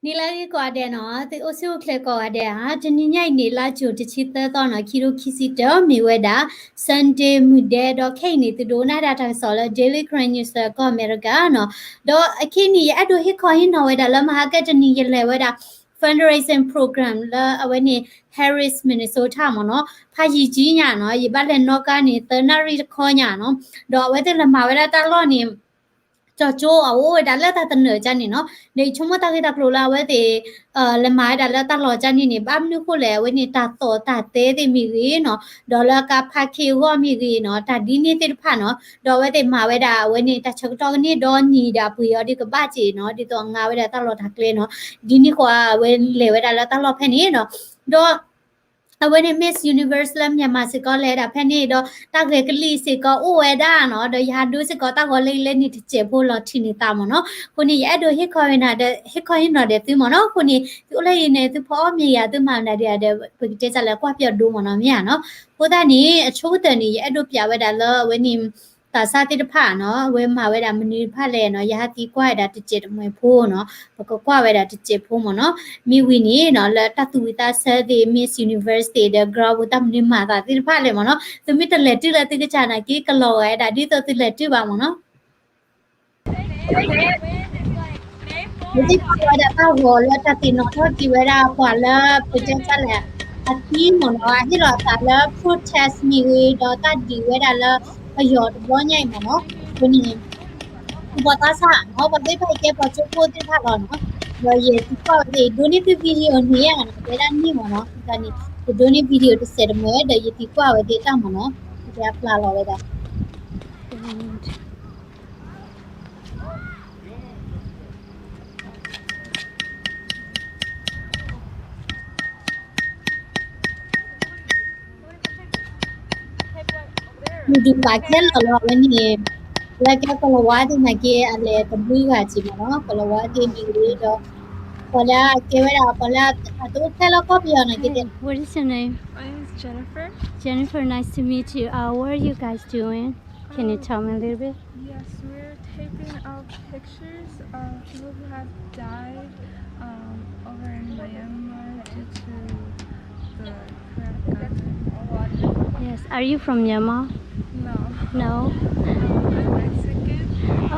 နံၤလၢအဂ့ၤကိးဂၤဒဲးနီၤ, သုအိၣ်ဆူၣ်အိၣ်ချ့ကိးဂၤဒဲးဧါ. တနံၤညါအံၤန့ၣ် လါကၠိတဆံသၢသီနီၤ, ခံထိခံဆံတၢ မ့ၢ်ဝဲဒၣ် Sunday မုၢ်ဒဲ, ဒီးခဲအံၤန့ၣ် သုဒိကနၣ်ဒၣ်တၢ်ကစီၣ်လၢ Daily Karen News ကီၢ်အမဲရကၤနီၤ. ဒီးအခဲအံၤန့ၣ် ယအဲၣ်ဒိးဟ့ၣ်ခီဟ့ၣ်နီၤဝဲဒၣ်လၢ မဟါကတနံၤ ယလဲၤဝဲဒၣ် fundraising program လၢအဝဲန့ၣ် Harris, Minnesota မ့ၢ်နီၤ, ဖးယံာ်ကံညါနီၤ, ယဘၣ်လဲၤနီၣ်ကါန့ၣ် သၢနၣ်ရံၣ်တခီညါနီၤ. ဒီးအဝဲသ့ၣ်လဲၤမၤဝဲဒၣ်တၢ်လီၢ်န့ၣ် ကၠီၤကၠိအအိၣ်ဝဲဒၣ်လၢတၢ်တနၢၤကၢ်န့ၣ်နီၤ. ဒီးယဆိကမိၣ်တၢ်ဂ့ၢ်တၢ်ကျိၤလၢအဝဲသ့ၣ် လဲၤမၤဝဲဒၣ်လၢတၢ်လီၢ်ကၢ်န့ၣ်န့ၣ် ဘၣ်မနုၤအဃိလဲၣ်, အဝဲန့ၣ်တၢ်သိးတၢ်သဲသ့ၣ်မ့ၢ်ဂ့ၤနီၤ, ဒီးလၢကါဖးခ့အဂီၢ်မ့ၢ်ဂ့ၤနီၤ, တၢ်ဒ်န့ၣ်သ့ၣ်တဖၣ်နီၤ. ဒီးအဝဲသ့ၣ်မၤဝဲဒၣ် အဝဲန့ၣ်တၢ်ဆၢကတီၢ်ကန့ၢ်ဒီနံၤဒီးအပှ့ၤအီၤဒ်ကဘၣ်စ့ၢ်နီၤ, ဒ်သိးငါဝဲဒၣ်တၢ်လီၢ်တၢ်ကျဲနီၤ. ဒ်န့ၣ်ဃီအဝဲလဲၤဝဲဒၣ်လၢတၢ်လီၢ်ဖဲန့ၣ်နီၤ. ဒီး အဝဲန့ၣ် Miss Universe လၢ Myanmar စ့ၢ်ကီးလဲၤဒၣ်ဖဲန့ၣ်ဒီး တၢ်ဂဲၤကလံၣ်စ့ၢ်ကီးအိၣ်ဝဲဒၣ်နီၤ, ဒီးယဟးဒိစ့ၢ်ကီးတၢ်ဂီၤလၢလၢန့ၣ်တစဲးဖိလီၤထံးန့ၢ်သးမ့ၢ်နီၤ. အဃိန့ၣ် ယအဲၣ်ဒိးဟ့ၣ်ခီဟ့ၣ်နီၤဒီး ဟ့ၣ်ခီဟ့ၣ်နီၤဒီးသုမ့ၢ်နီၤ. အဃိန့ၣ် သုအိၣ်လၢအံၤန့ၣ် သုဖီအီၣ်မ့ၤယၤ သုမၤမနုၤဒံးဧါဒီး ပကတဲစၢ်လၢကွၢ်ပၠီၣ်ဒိမ့ၢ်နီၤ မ့ၢ်ဧါနီၤ. အဃိသတးန့ၣ် အဆိကတၢၢ်န့ၣ် ယအဲၣ်ဒိးပၠးဝဲဒၣ်လၢအဝဲန့ၣ် သးစၢ်သ့ၣ်တဖၣ်နီၤ အဝဲမၤဝဲဒၣ်မနုၤတဖၣ်လဲၣ်နီၤ, ယဟးသံကွၢ်ဝဲဒၣ်တစဲးတမှဲၤဖိနီၤ, ပကကွၢ်ဝဲဒၣ်တစဲးဖိမ့ၢ်နီၤ. မ့ၢ်ဝံၤန့ၣ်နီၤ လၢတၢ်သူၣ်ဝံၣ်သးဆၢသ့ၣ် Miss Universe သ့ၣ်ဒီး Ground ပူၤတၢ်မနုၤမၤသးသ့ၣ်တဖၣ်လဲၣ်မ့ၢ်နီၤ, သုမ့ၢ်တလဲၤတုၤလၢသုကစၢ်နာ်က့ ကလီၤဂာ်ဝဲဒၣ် ဒ်သိးသုလဲၤတုၤဘၣ်မ့ၢ်နီၤ. မ့ၢ်သ့ၣ်ညါဝဲဒၣ်တၢ်ဂီၤလၢတၢ်သ့ၣ်နီၣ်ထီၣ်က့ၤဝဲဒၣ်ပှၤလၢပတဲတၢ်လဲၣ် အသံမ့ၢ်နီၤ, အဟ့ၣ်လီၤအသးလၢ protest မ့ၢ်ဂ့ၤ ဒီးတၢ်ဒံးဝဲဒၣ်လၢပယီၤတဘျီညါအံၤမ့ၢ်နီၤ. အဃိန့ၣ် ပှၤသးစၢ်နီၤ ပှၤသ့ၣ်တဖၣ်အံၤကဲပှၤကၠိဖိသ့ၣ်တဖၣ်လီၤနီၤ. ဒီးယသံကွၢ်ဝဲသ့ၣ် ဒိးန့ၢ်သု video န့ၣ်ဧါနီၤ, တဲဒၣ်န့ၣ်မ့ၢ်နီၤ, အဃိသတးန့ၣ် ပဒိးန့ၢ် video တစဲးတမှဲၤ ဒီးယသံကွၢ်ဝဲသ့ၣ်တၢ်မ့ၢ်နီၤ, ယကပျၢ်လီၤဝဲဒၣ် မုၢ်ဒုးပာ်ခဲလၢာ်လီၤဝဲန့ၣ်, လၢကဲကလီၤဝါသ့ၣ်နာ်က့ အလဲၤတဘျုးဂၤက့ၤမ့ၢ်နီၤ, ကလီၤဝါသ့ၣ်မ့ၢ်ဂ့ၤဒီး ပှၤလၢအကဲဝဲဒၣ် ပှၤလၢအတအိၣ်ဖျဲၣ်လၢကီၢ်ပယီၤနာ်က့ Hi, what is your name? My name is Jennifer. Jennifer, nice to meet you. Uh, what are you guys doing? Can you tell me a little bit? Yes, we're taping out pictures of people who have died, um, over in Myanmar due to the current government. Yes, are you from Myanmar? No. No? Um, I'm Mexican.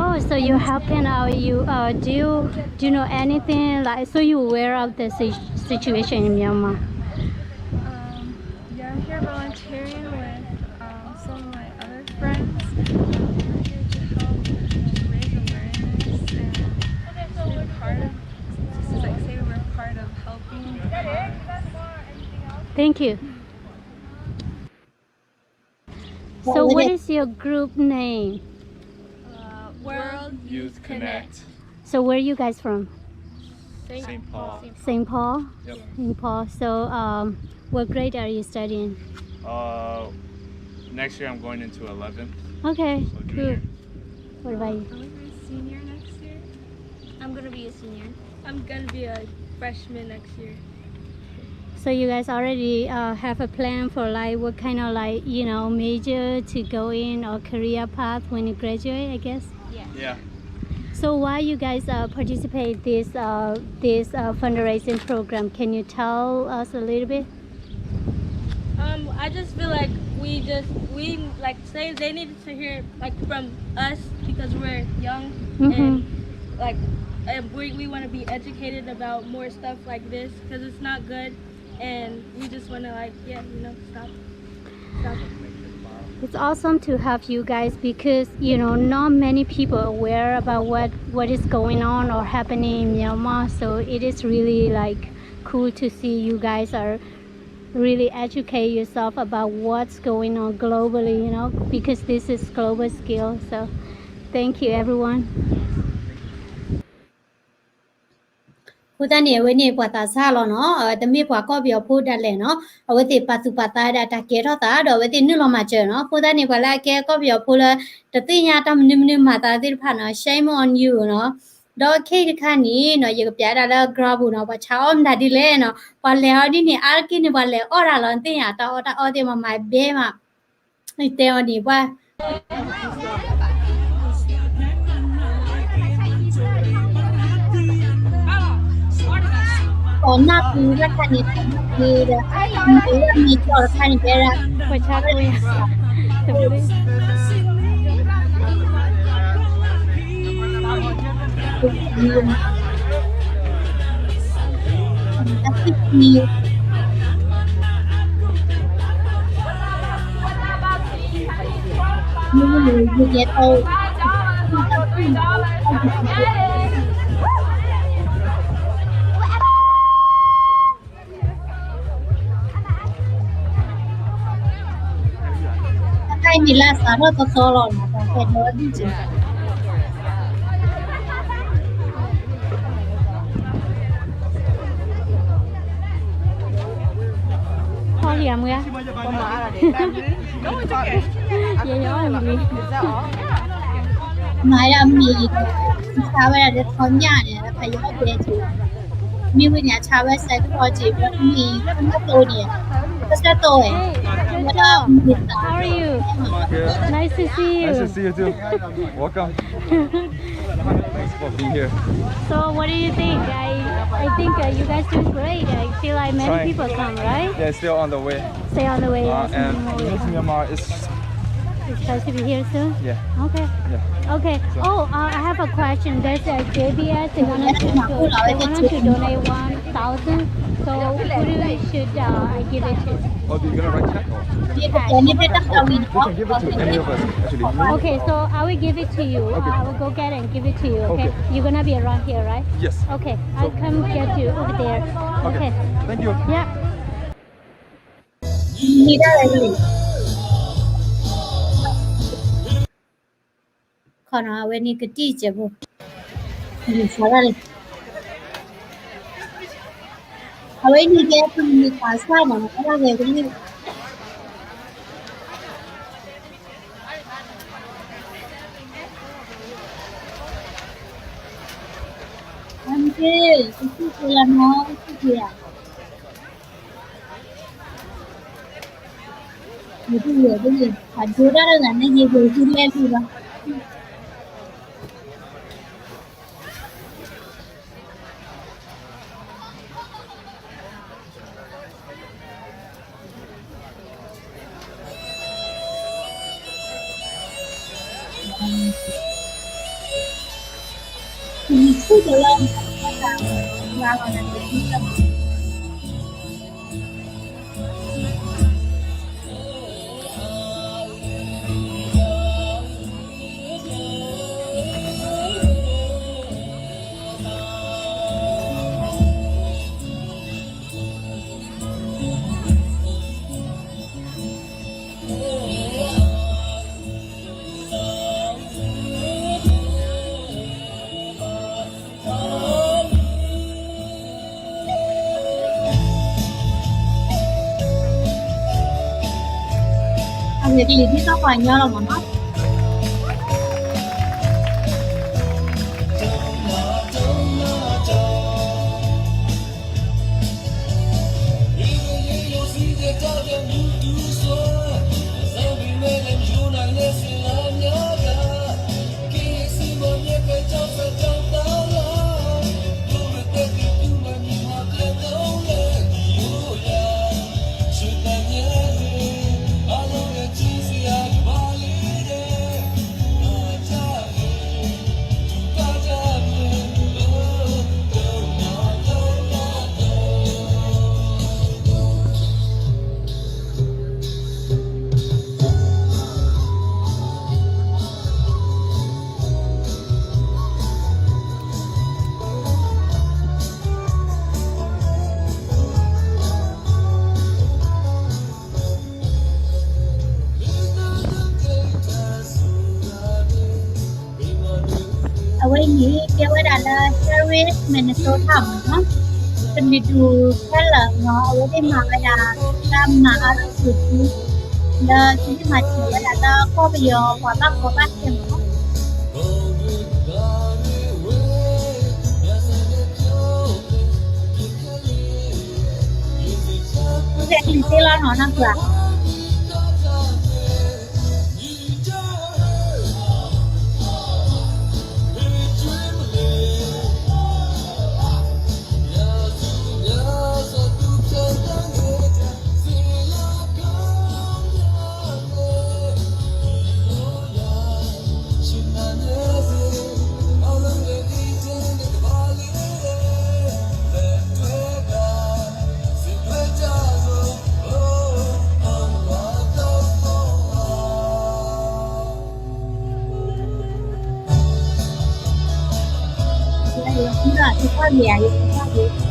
Oh, so you're helping out. You, uh, do you, do you know anything? Like, so you aware of the si-, situation in Myanmar? Um, yeah, I'm here volunteering with, um, some of my other friends. Um, we're here to help to raise awareness and be part of, just to, like, say we're part of helping the cause. Thank you. So what is your group name? Uh, World Youth Connect. So where are you guys from? Saint Paul. Saint Paul? Yep. Saint Paul. So, um, what grade are you studying? Uh, next year I'm going into eleventh. Okay, so junior. Cool. What about you? Are we gonna be senior next year? I'm gonna be a senior. I'm gonna be a freshman next year. So you guys already, uh, have a plan for, like, what kind of, like, you know, major to go in or career path when you graduate, I guess? Yeah. Yeah. So why you guys, uh, participate this, uh, this, uh, fundraising program? Can you tell us a little bit? Um, I just feel like we just, we, like, say they needed to hear, like, from us because we're young. Mm-hmm. And, like, and we, we wanna be educated about more stuff like this 'cause it's not good, and we just wanna, like, yeah, you know, stop, stop it. It's awesome to have you guys because, you know, not many people aware about what, what is going on or happening in Myanmar. So it is really, like, cool to see you guys are really educate yourself about what's going on globally, you know, because this is global scale. So thank you, everyone. အဃိသတးန့ၣ် အဝဲန့ၣ်ပှၤသးစၢ်လီၤနီၤ, တမ့ၢ်ပှၤကီၢ်ပယီၤဖိဒၣ်လဲာ်နီၤ, အဝဲသ့ၣ်ပာ်သူၣ်ပာ်သးဝဲဒၣ်တၢ်ကဲထီၣ်သးဒီး အဝဲသ့ၣ်နုာ်လီၤမၤစၢၤနီၤ. အဃိသတးန့ၣ် ပှၤလၢအကဲကီၢ်ပယီၤဖိလၢ တသ့ၣ်ညါတၢ်မနုၤမနုၤမၤသးသ့ၣ်တဖၣ်နီၤ, shame on you နီၤ. ဒီးခဲအံၤတခါန့ၣ်နီၤ, ယကပျးဒၣ်လၢ ground ပူၤနီၤ, ပှၤဆါအီၣ်မတၤဒ်လဲၣ်နီၤ, ပှၤလဲၤအီၤဒ်န့ၣ် အါတက့ၢ်န့ၣ် ပှၤလဲၤအီၣ်တၢ်လီၤ, နသ့ၣ်ညါတၢ်အီၣ်တၢ်အီသ့ၣ်မၤမၤဘဲမး, တဲအီၤန့ၣ် ပှၤ နၢ်ပူၤတၢ်ခါန့ၣ် နၢ်ပူၤဒီး မ့ၢ်ဝဲမ့ၢ်ကီၢ်တခါန့ၣ် တဲဒၣ် ပှၤဆါကိယၤ အသုခံ မ့ၢ်န့ၣ် ယကဲထီၣ် တၢ်ခါအံၤန့ၣ် လၢအစးထီၣ်သီသီလီၤနီၤ ပှၤဟဲဒီဒူၣ်က့ၤ Call him, yeah? Yeah, yeah, only. မၤယၤမံၤ ဆါဝဲဒၣ်လၢထီညၣ်န့ၣ် ဖးယီၤဒဲက့ၤ မ့ၢ်ဝံၤန့ၣ် ဆါဝဲစဲးကီၢ်က့ၤ မ့ၢ်ကစၢ်သိးန့ၣ် ကစၢ်သိး Hey, Jojo, how are you? Nice to see you. Nice to see you too. Welcome. Thanks for being here. So what do you think? I I think uh, you guys do great. I feel like many Trying. People come, right? Yeah, it's still on the way. Stay on the way. Uh, yes, and more. Miss Myanmar is It's supposed to be here soon. Yeah. Okay. Yeah. Okay. So. Oh, uh, I have a question. There's a J B S. They wanted to, to they wanted to donate one thousand. So who do we should uh, I give it to? Oh, do you gonna write check? Or? Cash. You can give it to any of us, actually. Okay, so I will give it to you. Okay. I will go get and give it to you. Okay. Okay. You're gonna be around here, right? Yes. Okay. So I'll come get you over there. Okay. Okay. Thank you. Yeah. ခီနီၤ အဝဲန့ၣ်ကတံၢ်စဲးဖိ အဝဲန့ၣ်ကဲပမ့ၢ်သးစၢ်နီၤ အဝဲကဲကလံၢ် အမ့ၢ် ကစံၣ်က့ၤလီၤနီၤ ကစံၣ်က့ၤဧါ ယဒ်ယဲဒ်ယဲ အဒိဒၣ်တဂၤန့ၣ် ယဂဲၤဆူလဲၣ်လံလီၤ အဂ့ၢ်ကလံၤဒ်သိးပှၤကညီလီၤမးနီၤ အဝဲအံၤန့ၣ် ကဲဝဲဒၣ်လၢ Harris Minnesota မ့ၢ်နီၤ, ကလုာ်ဒူၣ်ခဲလၢာ်နီၤ အဝဲသ့ၣ်မၤဝဲဒၣ် တၢ်မၤအါထီၣ်ဆိးဆူ လၢသုမ့ၢ်မၤစၢၤဝဲဒၣ်လၢကီၢ်ပယီၤပှၤဘၣ်ကီဘၣ်ခဲမ့ၢ်နီၤ ကဲကလံၤသ့လီၤနီၤ နီၢ်ပှၤ သ့ၣ်တဖၣ်ဂ့ၤဧါ, ယသ့ၣ်တဖၣ်ဂ့ၤ.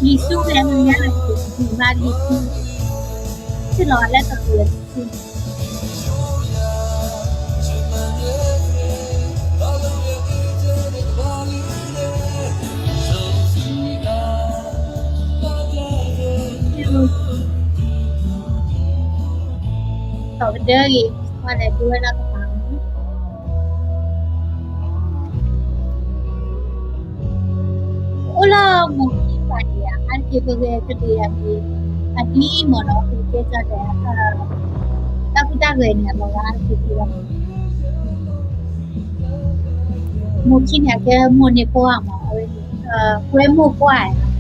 ယံၤဆူၣ်ဝဲမ့ၢ်ညါလၢ ယံၤဘၣ်လံၤဆူၣ်, ဆ့ၣ်လီၤလၢတၢ်ပူၤလၢဆူၣ် ကဒၢက့ၤ ပှၤလဲၤဒိဝဲဒၣ်ကပၤ အိၣ်လၢမိၢ်ခံပၤန့ၣ် အါတက့ၢ်ပဂဲၤကဒုးယၤန့ၣ် အဒ်အံၤမ့ၢ်နီၤ ပကဲကၢ်ဒီး တၢ်ဟူးတၢ်ဂဲၤန့ၣ် အလီၤဂာ်အါတက့ၢ်လီၤ. မိၢ်ခံန့ၣ် အကဲမိၢ်န့ၢ်ပှၢ်မး အဝဲန့ၣ် ကွဲမိၢ်ပှၢ်ဧါ.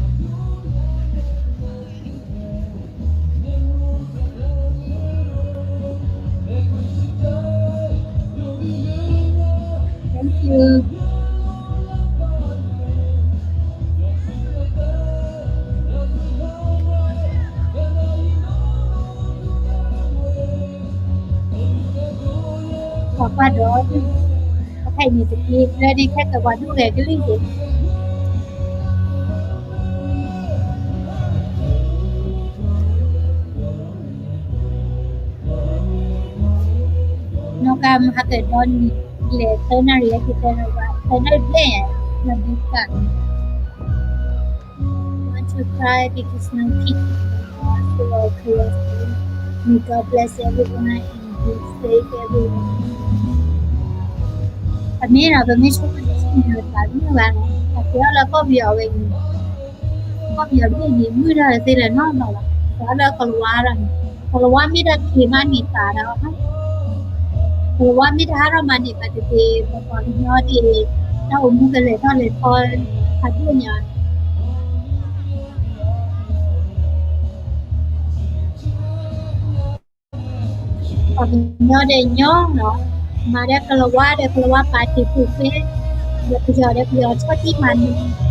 ပှၤကွၢ်ဒီး ဖဲအံၤန့ၣ်တက့ၢ် လၢန့ၣ်ခဲကပှၤဒိၣ်ဂဲၤကလံၢ်က့ၤ နီၢ်ကါမဟါကဒီနံၤ လဲၤသၢနၣ်ရံၣ် ဟဲက့ၤသၢနၣ်ရံၣ် သၢနၣ်ရံၣ်ဘျဲၣ် လၢဒုကၣ် Want to cry because no kid was so close to me. May God bless everyone and be safe everyone. အမ့ၢ်ဒီး ပမ့ၢ်ဆိကမိၣ်န့ၣ် ပမ့ၢ်ဘၣ်န့ၣ် အကဲထီၣ်လၢကီၢ်ပယီၤဝဲအံၤ ကီၢ်ပယီၤဒ်န့ၣ် မုာ်တၢ်လၢသ့လၢၤနီတဘျီဘၣ်. ပှၤလၢကလၤဝါဒီးန့ၣ် ကလၤဝါမ့ၢ်တၢ်ခံးမးန့ၣ်သးဒီး ကလၤဝါမ့ၢ်တဟးထီၣ်မးန့ၣ် ဘၣ်သ့ၣ်သ့ၣ် ပပှၤကညီဒ်အံၤ တၢ်အိၣ်မူကလဲၤထီၣ်လဲၤထီ ဖးဒိၣ်ညါ ပှၤကညီဒီးညီနီၤ, မၤဒီးကလၤဝါဒီးကလၤဝါပာ်တ့ၢ်ပူၤဖဲ, ဒီးပယီၤဒီးပယီၤဆီၣ်တံၢ်မၤန့ၣ်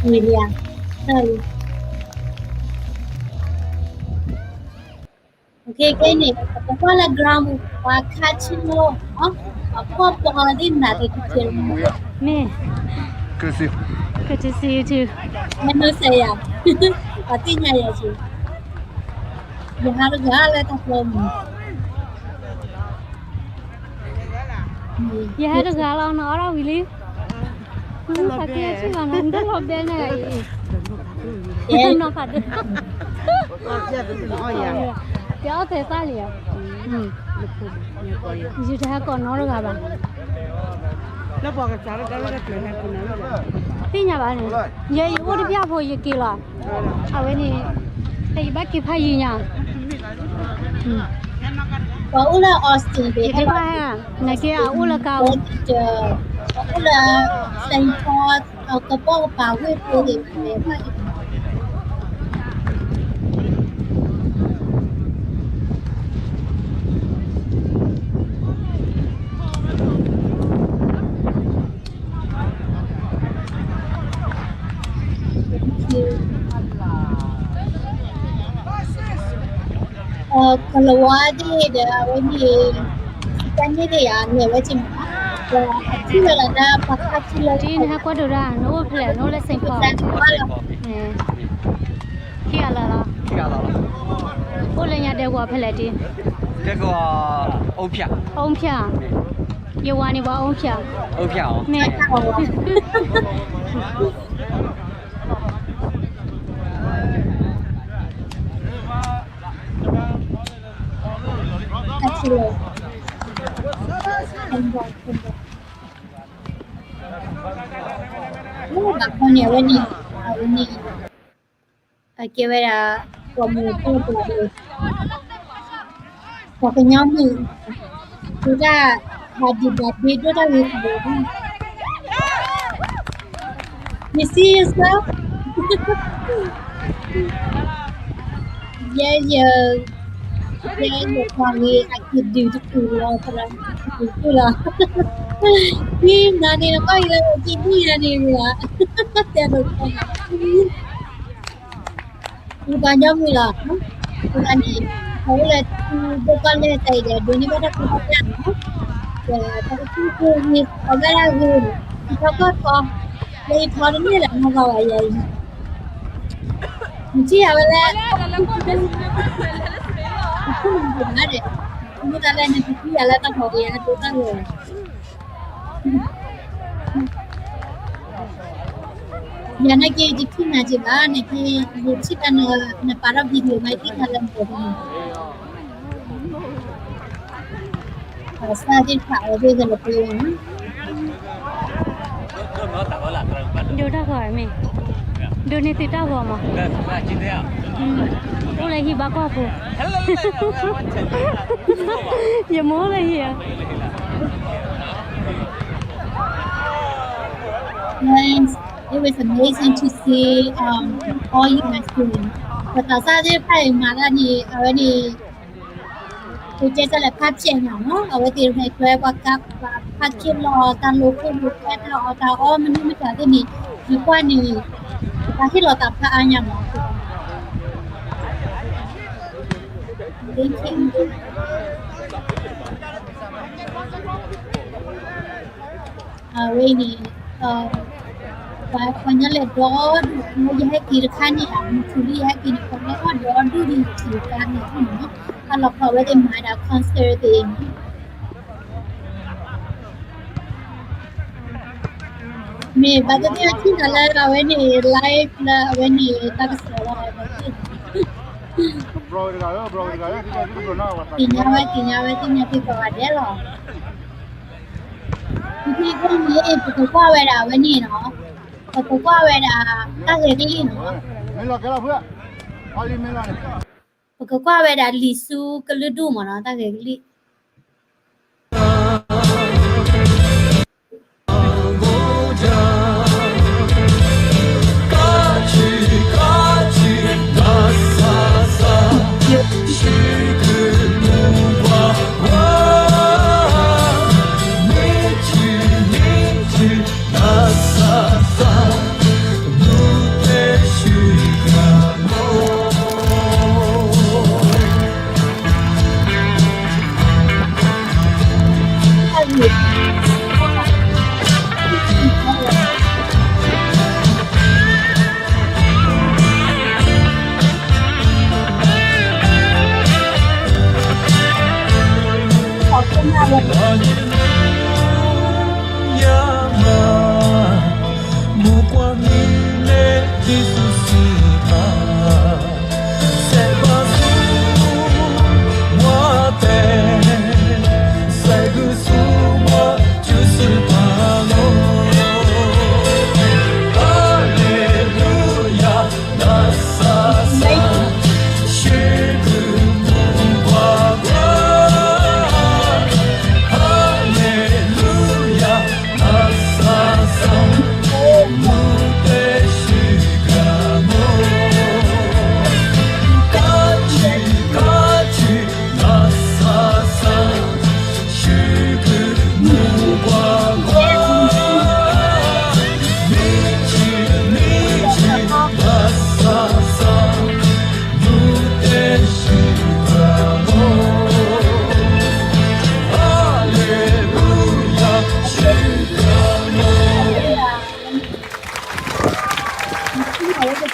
ဝံၤလံဧါ, တၢ်အံၤ, ခဲအံၤန့ၣ် ပကွၢ်လၢ ground ပူၤ ပှၤခါဆ့မိၣ်, ပှၤဖှီၣ်ပှီၤသ့ၣ်မနုၤကကဲလီၤ, မ့ၢ်, good to see you too, မ့ၢ်စဲယၤ, ပှၤသ့ၣ်ညါယၤဆူ, ယဟးတဂၤလၢတၢ်ဖျီမုၢ် ယဟဲတဂၤလီၤ နအီၣ်ထီၣ်ဝံၤလံ, နဖးက့ၤဆ့ၣ်လီၤ နတလီၤဘဲန့ၣ်အံၤ, နီၢ်ဖးဒိၣ်, ယအီၣ်သဲးသၣ်လံဧါ, ယတဟဲကိးနီတဂၤဘၣ်, သ့ၣ်ညါဘၣ်န့ၣ်, ယဲယအိၣ်တပျၢ်ဖိယက့ၤလီၤ, အဝဲန့ၣ်, တၢ်ယဘၣ်က့ၤဖးယံၤညါ ပှၤအိၣ်လၢ Austin ဘၣ်, နကဲအအိၣ်လၢကါ, ပှၤအိၣ်လၢ Saint Paul အကပိာ်ကပၤဝ့ၢ်ဖိသ့ၣ်တဖၣ် Thank you. ကလၤဝါသ့ၣ်ဒီး အဝဲန့ၣ် တၢ်န့ၣ်သ့ၣ်ယၤ လဲၤဝဲက့ၤမး, ဒီးအထံၣ်ဝဲဒၣ်တၢ်ပှၤခါထံလၢ နဟဲကွၢ်ဒိးတၢ် နအိၣ်ဖဲလဲၣ်, နအိၣ်လၢ Saint Paul လီၤ, ခံဂၤလီၤလီၤ, အိၣ်လၢညါဒဲကဝီၤဖဲလဲၣ်တံၢ်, အူဖၠၣ်, ယဝၤန့ၣ်ပှၤအူဖၠၣ်, မ့ၢ် ဘၣ်ခီန့ၣ် အဝဲန့ၣ် အဝဲန့ၣ် အကဲဝဲဒၣ် ပိာ်မုၣ်ဖိတဂၤ, ပှၤကညီမုၣ်, ဒိၣ်တၢ် ဘၣ်ဒံးဘၣ်ဒ့ ဒိၣ်တၢ်ဂ့ၤတဂ့ၤ, You see yourself? ယဲယ ယဲယပှၤဂ့ၤ အက့ၤဒုးတကူာ်လီၤ သရၣ်မုၣ်တကူာ်လီၤ, မ့ၢ်နၤန့ၣ် နကွၢ်က့ၤလၢအက့ၤဒုးယၤန့ၣ် တဲဒိးကီးနၤ, ပှၤကညီမုၣ်လီၤ, ပှၤန့ၣ် ပအိၣ်လၢထံဒိၣ်ကီၢ်လဲၢ်တၢ်အံၤဒီး ဒိးန့ၢ်ဘၣ်တၢ်ကူတၢ်ကၤနီၤ, ဒီးတၢ်ကထံၣ်ဂ့ၤ အဘၣ်တၢ်ဂ့ၤ, ယထီကီၢ်ထီ, လၢယထီတန့ၢ်လၢၤနီၢ်ဂၤဝဲယၤအံၤ, နထံၣ်ယၤဝဲလဲၣ်, နထံၣ်မ့ၢ်ဒၣ်, မ့ၢ်တၢ်လၢနကထံၣ်ယၤလၢတၢ်ဖီက့ၤ အဒိတၢ်ဂ့ၤ ယၤနာ်က့ ယတထံၣ်နၤက့ၤဘၣ်, နာ်က့ ယထံၣ်တၢ်နပာ်ထီၣ် video မ့ၢ်ယသ့ၣ်ညါလၢနပာ်ထီၣ်န့ၣ်, ဘၣ်ဆၣ်သ့ၣ်တဖၣ်အဝဲသ့ၣ်ကလီၤပှဲၤဝဲန့ၣ်, ဒိတၢ်ဂီၤမ့ၢ်, ဒိန့ၢ်သုတၢ်ဂီၤမး, အိၣ်လၢဟံၣ်ဘါကွၢ်ဖိ, ယမိၢ်လၢဟံၣ်ဧါ It was amazing to see, um, all you guys doing. ပှၤသးစၢ်သ့ၣ်တဖၣ်အံၤမၤတၢ်န့ၣ် အဝဲန့ၣ် ပကဲစၢ်လဲၤဖးဖျဲးညါနီၤ, အဝဲသ့ၣ်တဖၣ်အံၤ ပှၤကါပှၤဖးခ့လီၤ တၢ်လိာ်ခိၣ်လိာ်ကွဲ တၢ်အီၣ်တၢ်အီ မနုၤမတၤသ့ၣ်န့ၣ် ယကွၢ်န့ၣ် ပှၤဟ့ၣ်လီၤသးဖးအါညါမး အဝဲအံၤန့ၣ် ပှၤ ပှၤကညီလဲၤဒီဒူၣ် ယဟဲက့ၤတခါန့ၣ် မုၢ်ထူၣ်လံယဟဲက့ၤန့ၣ် ပှၤလဲၤအီၣ်ဒီဒူၣ်ဒံးထံၣ်တၢ်န့ၣ်နီၤ, အလီၤခီဝဲသ့ၣ်မၤဒၣ် concert သ့ၣ်န့ၣ် မ့ၢ်ဘၣ်သ့ၣ်သ့ၣ်ထံၣ်နၤလၢအဝဲန့ၣ် live လၢအဝဲန့ၣ် တၢ်ကစီၣ်လီၤ သ့ၣ်ညါဝဲ သ့ၣ်ညါဝဲ သ့ၣ်ညါသ့ၣ်ကိးဂၤဒဲးလီၤ. ပကကွၢ်ဝဲဒၣ်အဝဲန့ၣ်နီၤ, ပကကွၢ်ဝဲဒၣ် တၢ်ဂဲၤကလံၣ်နီၤ, ပကကွၢ်ဝဲဒၣ်လံာ်ဆူကလုာ်ဒူၣ်မ့ၢ်နီၤ တၢ်ဂဲၤကလံၣ်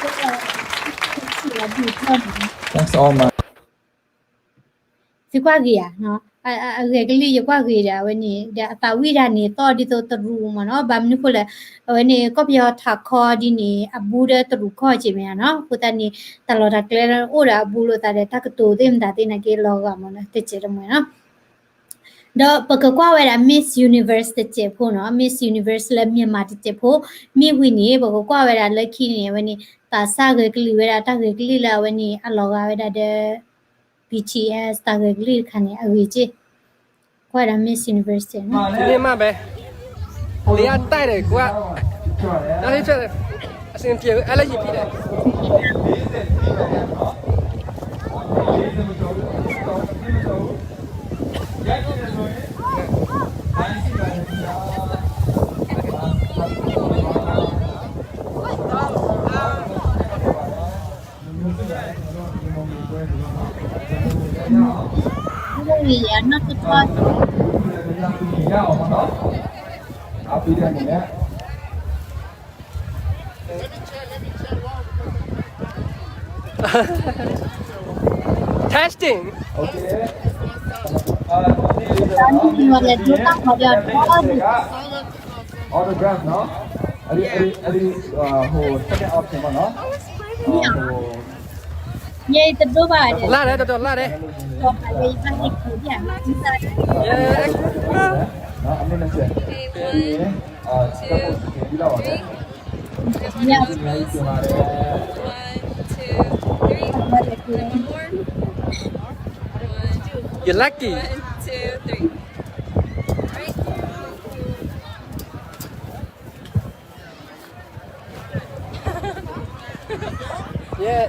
သုကွၢ်ဂ့ၤဧါ, အဂဲၤကလံၢ်ယကွၢ်ဂ့ၤဒီး အဝဲန့ၣ် ဒီးအသးဝံၣ်တၢ်န့ၣ် သီၣ်ဒ်သိးတရူးမ့ၢ်နီၤ, ဘၣ်မနုၤဃိလဲၣ်, အဝဲန့ၣ် ကီၢ်ပယီၤထးခီဒ်န့ၣ် အဘူးဒီးတရူးကီၢ်က့မ့ၢ်ဧါနီၤ, အဃိသတးန့ၣ် တၢ်လီၢ်တၢ်ကျဲအိၣ်ဒီးအဘူးလိာ်သးဒီး တၢ်ကတိၤသ့ၣ်မတၤသ့ၣ်နာ်က့လီၤဂာ်မ့ၢ်နီၤ, တစဲးတမှဲၤနီၤ. ဒီးပကကွၢ်ဝဲဒၣ် Miss Universe တစဲးဖိနီၤ, Miss Universe လၢ Myanmar တစဲးဖိ, မ့ၢ်ဝံၤန့ၣ် ပကကွၢ်ဝဲဒၣ်လၢခံန့ၣ် အဝဲန့ၣ် သးစၢ်ဂဲၤကလံၢ်ဝဲဒၣ် တၢ်ဂဲၤကလံၢ်လၢအဝဲန့ၣ် အလီၤဂာ်ဝဲဒၣ်ဒီး B T S တၢ်ဂဲၤကလံၢ်တခါန့ၣ် အဂ့ၤက့ၢ်, ကွၢ်ဝဲဒၣ် Miss Universe န့ၣ်နီၤ. မ့ၢ်ဘဲ, လံအတၢ်ဒီးကွၢ်, တၢ်ဟ့ၣ်ဖျဲၣ်, အစင်ပြေဝဲ အဲလၢယံၤဖံဒီး Testing. Autograph နော်. အဲ့ဒီအဲ့ဒီအဲ့ဒီဟို second option ပေါ့နော်. ဟို ညေတဒိဘၣ် လာတယ် တော်တော်လာတယ်. တော့ပါလေ ဘာလဲ ကြည့်ရအောင် နော်. အမင်းနဲ့ဆက် အာ တတ်ဖို့ စီစဉ်ပြီးတော့ပါမယ်. Yes. One, two, three. One more. You're lucky. One, two, three. Right. Yeah,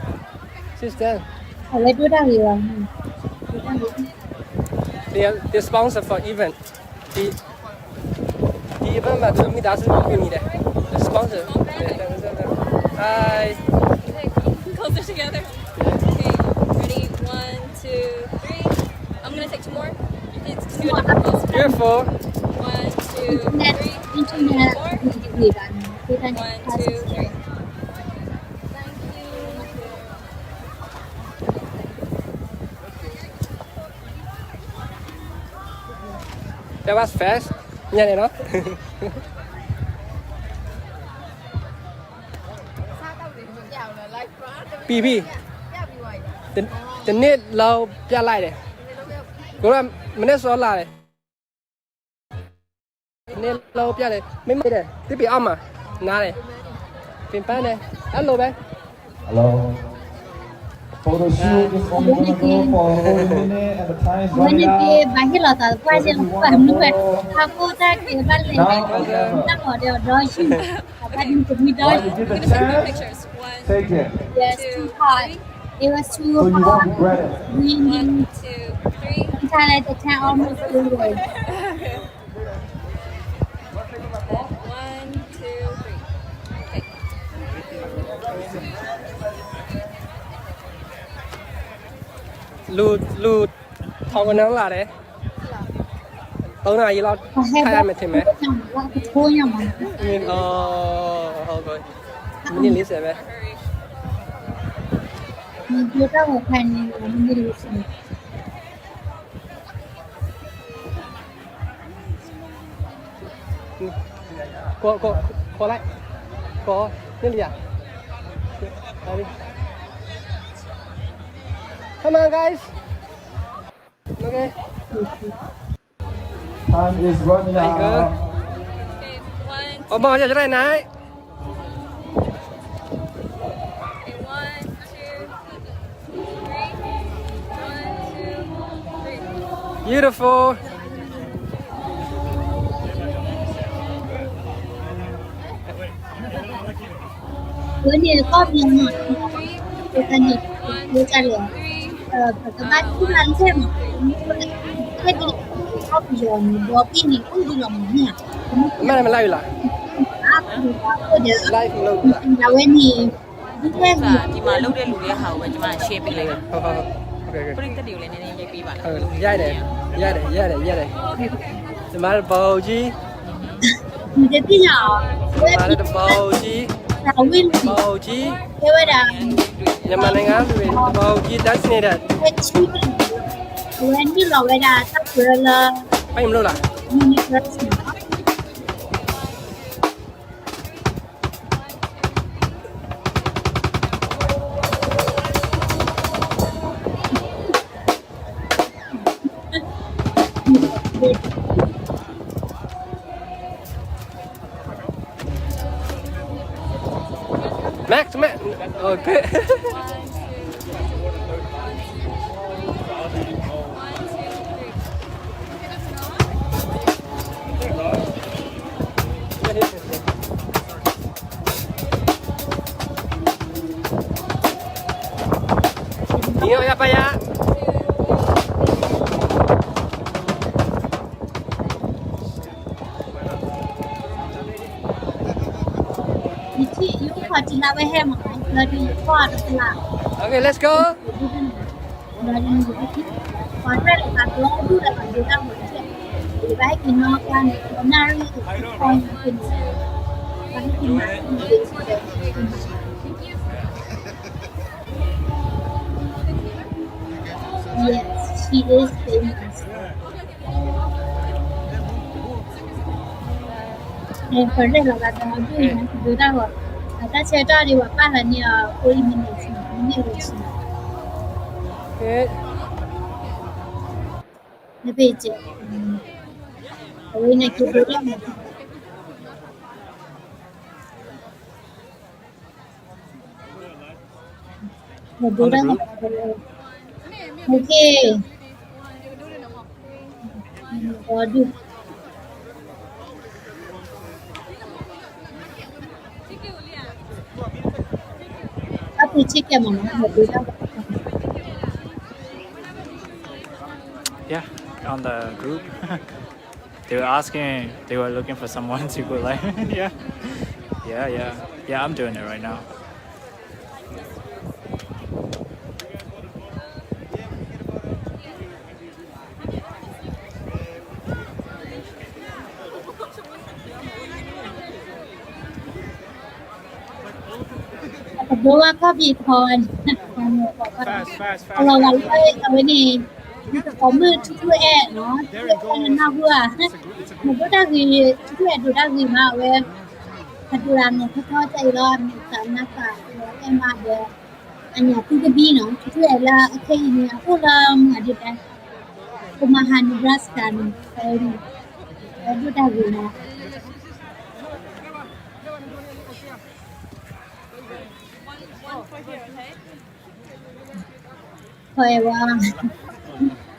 sister. အဝဲဒိၣ်တၢ်ဂ့ၤဝဲ. They are, they sponsor for event. ဒီ ဒီ event မှာ သူတို့ မိသားစု ကူညီတယ်. The sponsor. Hi. Closer together. Okay, ready? One, two, three. I'm gonna take two more. It's two different closer. Beautiful. One, two, three. One, two, three. Thank you. That was fast. ညနေနော်. P P. တ, တနေ့လုံးပြလိုက်တယ်. ကိုယ်ကမနေ့စောလာတယ်. တနေ့လုံးပြတယ်. မင်းမတယ်. သစ်ပင်အောက်မှာ နားတယ်. ပင်ပန်းတယ်. အဲ့လိုပဲ. Hello. Photo shoot is only gonna go for forty minutes and the time is running out. So if you want to go, ဘာဟ့ၣ်လီၤသးကွၢ်စဲလီၤကွၢ်မနုၤဝဲ ထးခိၣ်တၢ်ကဲဘၣ်လဲၣ် တၢ်မီၤဒီးဒီးယုၢ် အဘၣ်ဒုးတမံဒီးယုၢ် take it. Yes, too hot. It was too hot. We need to try the tent almost everywhere. One, two, three. Okay. လူလူထောင်ကနန်းလာတယ်. သုံးနာရီလောက်ထိုင်ရမယ်ထင်မယ်. မင်း အော် ဟုတ်ကဲ့. မိနစ်လေးဆယ်ပဲ. မင်းပြောတော့ ခိုင်နေတယ် မိနစ်လေးဆယ်. ခေါ် ခေါ် ခေါ်လိုက်. ခေါ် နေလီၤ. Come on, guys. Okay. Time is running out. Okay, one, two. One, two, three. One, two, three. Beautiful. ဝဲန့ၣ်ကီၢ်ပယီၤမး, ပကန့ၣ် ပကန့ၣ် ပကဘၣ်ထံၣ်ဘၣ်လၢမး, ခဲဒ်ကီၢ်ပယီၤန့ၣ် ဒီပ့ၢ်န့ၣ် အိၣ်ဒံးလီၤမးန့ၣ်ဧါ, မ့ၢ်မ့ၢ်လၢ်လၢ်, အါပယီၤအိၣ်ဒီး အဝဲန့ၣ် ဒ်လဲၣ်န့ၣ် ဒီမၤလိာ်ဒီးလူၤလၢဟးဝဲ ကမၤရှဲပ့ၤလၢ ပရ့တဒံးလဲၣ်န့ၣ် ယဲပ့ၤဘၣ်, ယဲဒဲး ယဲဒဲး ယဲဒဲး ယမၤတဘီကံ မတသ့ၣ်ညါအီၤ, မၤတဘီကံ. တၢ်ဝံၣ်လံ ကဲဝဲဒၣ် မြန်မာနိုင်ငံ လူတွေ ကမ္ဘာ့အုပ်ကြီး designated အဝဲနုာ်လီၤဝဲဒၣ်တၢ်ပၢလၢ Universe န့ၣ်လီၤ. Max, Max. Oh, good. Niño, ya para allá. ယထံၣ် ယအိၣ်ခိးတုၤလၢဝဲဟဲမး လီၤဒုးယကွၢ်တဖျါ Okay, let's go. လီၤဒုး ပှၤရဲၣ်လီၤသးဘျီဒူၣ်လၢပှၤဒိတၢ်ဂီၤတဖျၢၣ် ယဘၣ်ဟဲက့ၤနီၣ်ကွၢ်န့ၣ် နၣ်ရံၣ်အံၤ ပှၤဟဲက့ၤန့ၣ် ပှၤဟဲက့ၤမၤန့ၣ် Yes, she is famous. ပှၤရဲၣ်လီၤသးဘျီဒူၣ်န့ၣ် ဒိတၢ်ဂီၤ အတၢ်ဆၢကတီၢ်ဒ်ပှၤပာ်လီၤန့ၢ်အီၤ forty minutes န့ၣ် မ့ၢ်ဝဲဆူ နဖဲကဲ အဝဲန့ၣ်က့ၤဒိတၢ်ဂီၤ ဒိတၢ်ဂီၤ Okay. ဒိ အပူၤဆ့ကဲမးနီၤ ဒိတၢ်ဂီၤ Yeah, on the group. They were asking, they were looking for someone to go live. Yeah. Yeah, yeah. Yeah, I'm doing it right now. အကဘိဝါခီၣ်ဖံးထီ အလီၤဂာ်လၢအဝဲန့ၣ် ကိးမုၢ်ထူထူအဲၣ်နီၤ ထူထူအဲၣ်လၢနၢ်ဟူဧါ နဒိတၢ်ဂ့ၤ ထူထူအဲၣ်ဒိတၢ်ဂ့ၤမး အဝဲ အဒိတၢ်န့ၣ် ထီထီတၢ်အံၤလီၤ မ့ၢ်သးနၢ်သးလီၤအဲၣ်မးဒီး အညၣ်သူကဘံနီၤ ထူထူအဲၣ်လၢအခဲအံၤန့ၣ် အအိၣ်လၢမၤဒ်လဲၣ် Omaha Nebraska န့ၣ် အဝဲဒိတၢ်ဂ့ၤနီၤ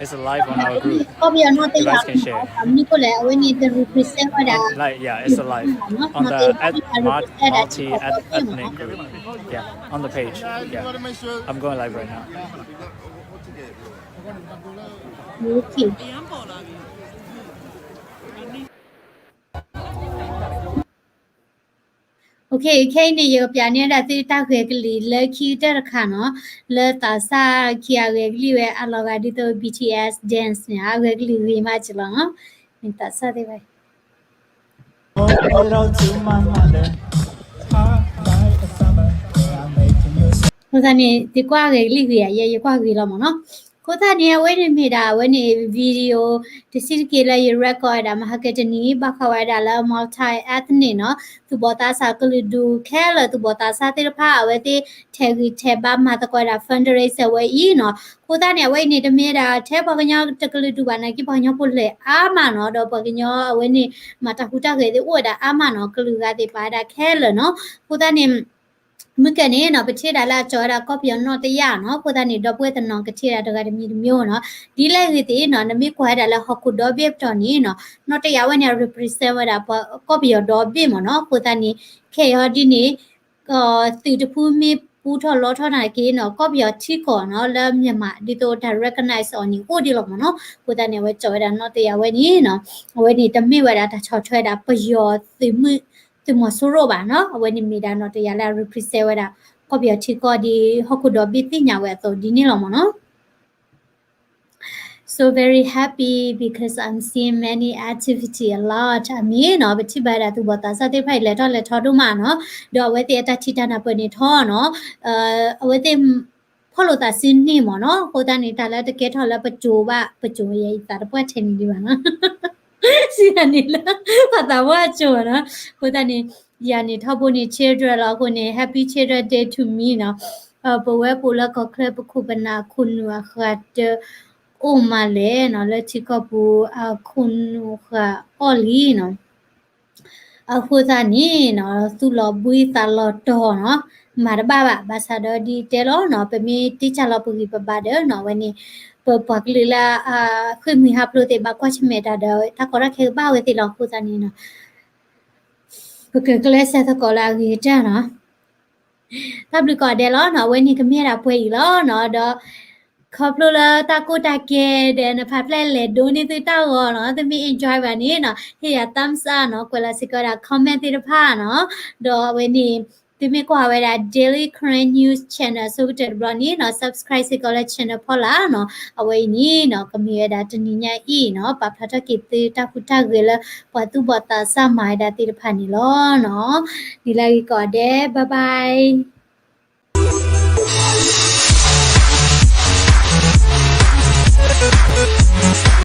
It's a live on our group. You guys can share. မနုၤအဃိလဲၣ် အဝဲန့ၣ် တ represent ဝဲဒၣ် Like, yeah, it's a live on the at Multi Ethnic Group. Yeah, on the page. Yeah, I'm going live right now. Okay. Okay, ခဲအံၤန့ၣ် ယကပြးန့ၢ်ဒၣ်သုတၢ်ဂဲၤကလံၤလၢခံကတၢၢ်တခါနီၤ, လၢသးစၢ်ခံအဂဲၤကလံၤဝဲအလီၤဂာ်ဒ်သိး B T S dance န့ၣ် အဂဲၤကလံၤဂ့ၤမးကလီၤနီၤ, မ့ၢ်သးစၢ်သ့ၣ်တဖၣ်အံၤ အဃိသတးန့ၣ် သုကွၢ်ဂဲၤကလံၤဂ့ၤဧါ, ယဲယကွၢ်ဂ့ၤလီၤမးနီၤ. အဃိသတးန့ၣ် အဝဲန့ၣ်မ့ၢ်ဒၣ် အဝဲန့ၣ် video တဆံးတက့ၢ်လၢယ record ဝဲဒၣ် မဟါကတနံၤ ဘၣ်ဃးဝဲဒၣ်လၢ multi ethnic နီၤ, သူၣ်ဘီၣ်သးစၢ်ကလုာ်ဒူၣ်ခဲလၢာ် သူၣ်ဘီၣ်သးစၢ်သ့ၣ်တဖၣ် အဝဲသ့ၣ်ထဲးဂံၢ်ထဲးဘါမၤသကိးဝဲဒၣ် fundraiser ဝဲအံၤနီၤ. အဃိသတးန့ၣ် အဝဲအံၤန့ၣ် တမ့ၢ်ဒၣ်ထဲပှၤကညီတကလုာ်ဒူၣ်ဘၣ် နာ်က့ပှၤကညီဖိလၢအါမးနီၤ, ဒီးပှၤကညီအဝဲန့ၣ် မၤတၢ်ဟူးတၢ်ဂဲၤသ့ၣ်အိၣ်ဝဲဒၣ်အါမးနီၤ, ကလုာ်ဂၤသ့ၣ်ပာ်ဝဲဒၣ်ခဲလၢာ်နီၤ. အဃိသတးန့ၣ် မုၢ်ကဲန့ၣ်နီၤ ပထံၣ်ဒၣ်လၢအကၠီၤဝဲဒၣ်ကီၢ်ပယီၤနီၣ်တယၢ်နီၤ, အဃိသတးန့ၣ် ဒီပုၢ်ဝဲၢ်တနီၤကထံၣ်ဒၣ်တဂၤတမံၤတမံၤနီၤ, ဒ်လဲၣ်ဂ့ၤသ့ၣ်နီၤ နမ့ၢ်ကွၢ်ဝဲဒၣ်လၢဟီၣ်ခိၣ်ဒီဘ့ၣ်ပတီၢ်န့ၣ်နီၤ, နီၣ်တယၢ်ဝဲန့ၣ် represent ဝဲဒၣ်ပှၤကီၢ်ပယီၤဒီဘ့ၣ်မးနီၤ. အဃိသတးန့ၣ် ခဲအံၤဒ်န့ၣ် သုးတဖုမ့ၢ်ပူထီၣ်လီထီၣ်နာ်က့နီၤ ကီၢ်ပယီၤထံကီၢ်နီၤ လၢ Myanmar ဒ်သိးတၢ် recognize အီၤန့ၣ် အိၣ်ဒံးလီၤမးနီၤ. အဃိသတးန့ၣ် အဝဲကၠီၤဝဲဒၣ်နီၣ်တယၢ်ဝဲန့ၣ်နီၤ, အဝဲန့ၣ်တမ့ၢ်ဝဲဒၣ်တၢ်ဆီၣ်ထွဲဒၣ်ပယီၤသုးမုၢ် သုးမီၤစိရိၤဘၣ်နီၤ, အဝဲန့ၣ်မ့ၢ်ဒၣ်နီၣ်တယၢ်လၢအ represent ဝဲဒၣ် ကီၢ်ပယီၤထံကီၢ်ဒ်ဟီၣ်ခိၣ်ဒီဘ့ၣ်သ့ၣ်ညါဝဲအသိးဒ်န့ၣ်လီၤမးနီၤ. So so very happy because I'm seeing many activity a lot. အမ့ၢ်နီၤ ပထံၣ်ဘၣ်ဒၣ်သူၣ်ဘီၣ်သးစၢ်သ့ၣ်တဖၣ်အံၤ လဲၤထီၣ်လဲၤထီဒိၣ်မးနီၤ, ဒီးအဝဲသ့ၣ်အတၢ်ထံၣ်တၢ်နၢ်ပၢၢ်န့ၣ်ထီၣ်နီၤ, အဝဲသ့ၣ် ဖီၣ်လိာ်သးစုန့ၢ်မ့ၢ်နီၤ, အဃိသတးန့ၣ် တၢ်လၢတကဲထီၣ်လၢပစိၤဘၣ် ပစိၤယအံၤသးတပှၢ်ထဲန့ၣ်ဒံးဘၣ်နီၤ, စံးယၤန့ၣ်လၢ ပှၤသးပှၢ်စိၤနီၤ, အဃိသတးန့ၣ် ယၤန့ၣ်ထီဘိန့ၣ် Children လီၤ, အဃိန့ၣ် Happy Children Day to me နီၤ, ပဝဲပအိၣ်လၢကီၢ်ချၢပခိၣ်ပနၢ်အခိၣ်နူာ်အဃၢၤတ အိၣ်မးလဲၣ်နီၤ, လၢထံကီၢ်ပူၤအခိၣ်နူာ်ဃၢၤအီၣ်လံနီၤ, အဃိသတးန့ၣ်နီၤ သူၣ်လီၤဘှံးသးလီၤတီၤနီၤ, မၤတဘၣ်ဘၣ်, ဘၣ်ဆၣ်ဒီးဒ်တဲလီၤနီၤ, ပမ့ၢ်တ့ၢ်စၢ်လီၤပဂံၢ်ပဘါဒီးနီၤ, အဝဲန့ၣ် ပပှၤကလုာ်လၢ ဃ့ၢ်မှံဟးဖျိးသ့ၣ် ဘၣ်ကွၢ်ဆၢၣ်မဲာ်တၢ်ဒီး တၢ်ကီတၢ်ခဲကဘၣ်ဝဲသ့ၣ်လီၤ, အဃိသတးန့ၣ်နီၤ ပကကျဲးစၢးသကိးလၢအဂ့ၤကတၢၢ်နီၤ, တၢ်ဘျုးကိးဂၤဒဲးလီၤနီၤ, အဝဲန့ၣ်ကမ့ၢ်ဝဲဒၣ်ပှဲၤအံၤလီၤနီၤ, ဒီး ခီဖျိလၢတၢ်ကိၢ်တၢ်ကဲဒီး နဖးဖျဲၣ်လဲၤဒိးန့ၢ်သုတၢ်ဂီၤနီၤ, သုမ့ၢ် enjoy ဘၣ်န့ၣ်နီၤ ဟ့ၣ်ယၤ thumbs up နီၤ, ကွဲးလီၤစ့ၢ်ကီးဝဲဒၣ် comment သ့ၣ်တဖၣ်နီၤ, ဒီးအဝဲန့ၣ် သုမ့ၢ်ကွၢ်ဝဲဒၣ် Daily Karen News Channel အဆိကတၢၢ်တဘျီန့ၣ်နီၤ subscribe စ့ၢ်ကီးလၢ channel ဖီလာ်နီၤ, အဝဲအံၤန့ၣ်နီၤ ကမ့ၢ်ဝဲဒၣ်တနံၤညါအံၤနီၤ ပာ်ဖျါထီၣ်က့ၤသုတၢ်ဟူးတၢ်ဂဲၤလၢ ပှၤသူၣ်ဘီၣ်သးစၢ်မၤဝဲဒၣ်သ့ၣ်တဖၣ်န့ၣ်လီၤနီၤ, ဒ်လဲၣ်ဂ့ၤကိးဂၤဒဲး bye bye.